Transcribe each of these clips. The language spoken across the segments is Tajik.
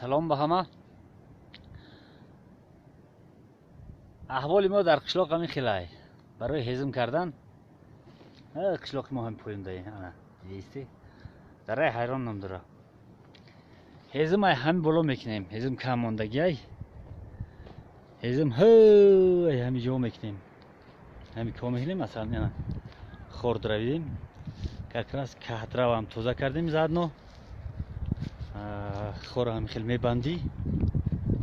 Салом ба ҳама. Аҳволи мо дар қишлоқ ҳамин хелай. Барои ҳезм кардан қишлоқи мо ҳам поёнда, ана дидисти? Дараи Ҳайрон ном дора. Ҳезм ай ҳами боло мекунем. Ҳезм кам мондагиай. Ҳезм ҳай ҳами ҷо мекунем. Ҳами ко мекунем, масалан, ана хор дравидем. Как раз каҳдравам тоза кардем заодно. Хора ҳами хел мебандӣ.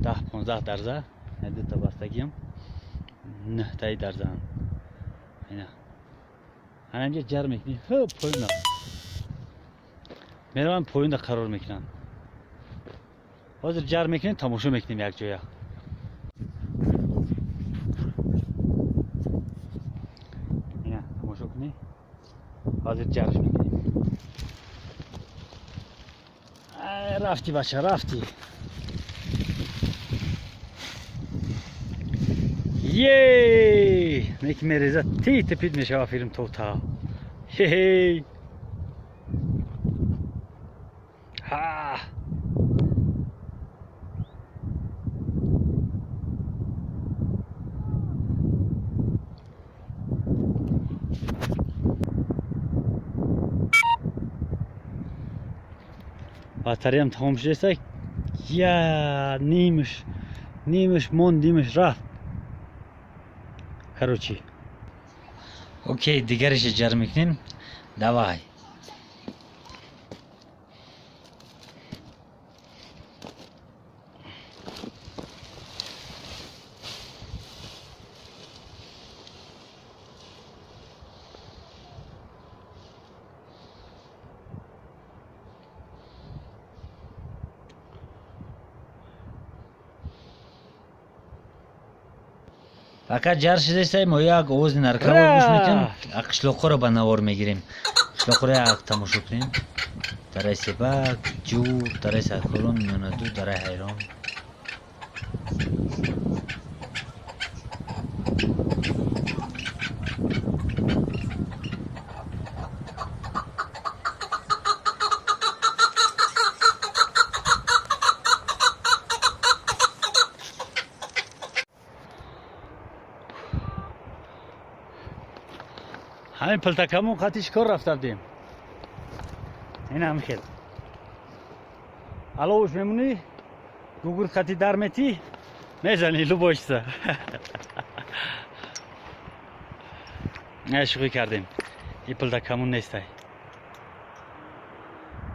10-15 дарза, дута бастагиам. 9таи дарзаам. Ина. Ҳаминҷа ҷар мекунӣ, ҳо поёнда. Меравам поёнда қарор мекунам. Ҳозир ҷар мекунем, тамошо мекунем як ҷоя. Ина, тамошо кунӣ. Ҳозир ҷарш мекунем. Рафти бача, рафти. Ей! Неки мереза тит пит мешава филм то та. Хе-хей! Ха! Батареям тамом шудеста. Я нимаш, нимаш монд, нимаш рафт. Короче. Окей, дигариш ҷар мекунем. Давай. Фақат ҷар шудестай, мо як овози наркаро гӯш мекунем, қишлоқҳоро ба навор мегирем. Қишлоқҳоро як тамошо кунем. Дараи Себак, Ҷур, дараи Сарколон, Миёнаду, дараи Ҳайрон. Ҳамин пилтакамон қати шикор рафта будем. Ин ҳам хел. Аловуш мемонӣ, гугурт қати дар метӣ, мезанӣ любой чиза. Не, шӯхӣ кардем. Ин пилтакамон нестай.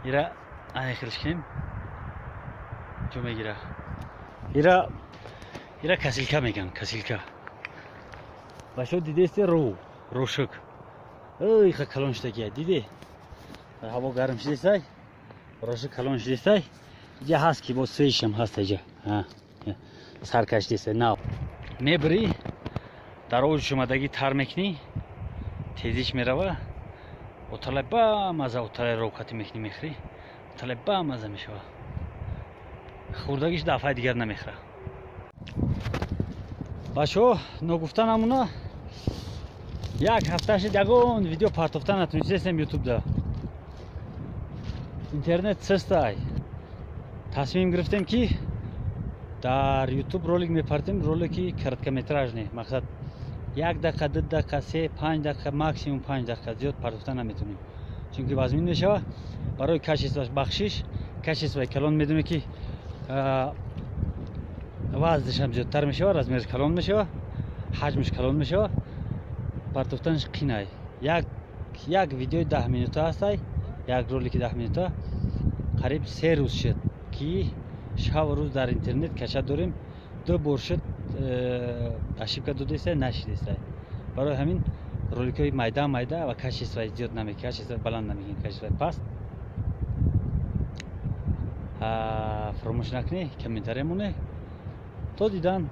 Ира ане хелш кунем. Ҷо мегира. Ира касилка меган, касилка. Башо дидесте рӯ, рошук. Ой, ха калон шудагия, диде? Ҳаво гарм шудестай, рошу калон шудестай. Иҷа ҳаст ки боз свежишам ҳаст иҷа. Сар кашидестай, нав. Мебирӣ, дар оҷ шумадагӣ тар мекунӣ, тезиш мерава. Оталай ба маза, оталай ровқати мекунӣ, мехӯрӣ. Оталай ба маза мешава. Хӯрдагиш дафъаи дигар намехӯра. Бачаҳо, ногуфта намуна, як ҳафта шуд ягон видео партофта натунистем ютубда. Интернет сестай. Тасмим гирифтем ки дар ютуб ролик мепартем, ролики короткометражный, мақсад 1 дақиқа, 2 дақиқа, 3, 5 дақиқа, максимум 5 дақиқа зиёд партофта наметонем. Чунки вазмин мешава. Барои качествоаш бахшиш, качествои калон медонем ки вазнашам зиёдтар мешава, размераш калон мешава, ҳаҷмаш калон мешава. Партофтанаш қинай. Як видеои 10 минута ҳастай, як ролики 10 минута қариб 3 рӯз шуд ки шаб рӯз дар интернет кача дорем. 2 бор шуд ошибка додестай, нашидестай. Барои ҳамин роликҳои майда майда ва качествои зиёд намекунем, качествои баланд намекунем, качествои паст. Фаромӯш накунед, комментария монед. То дидан.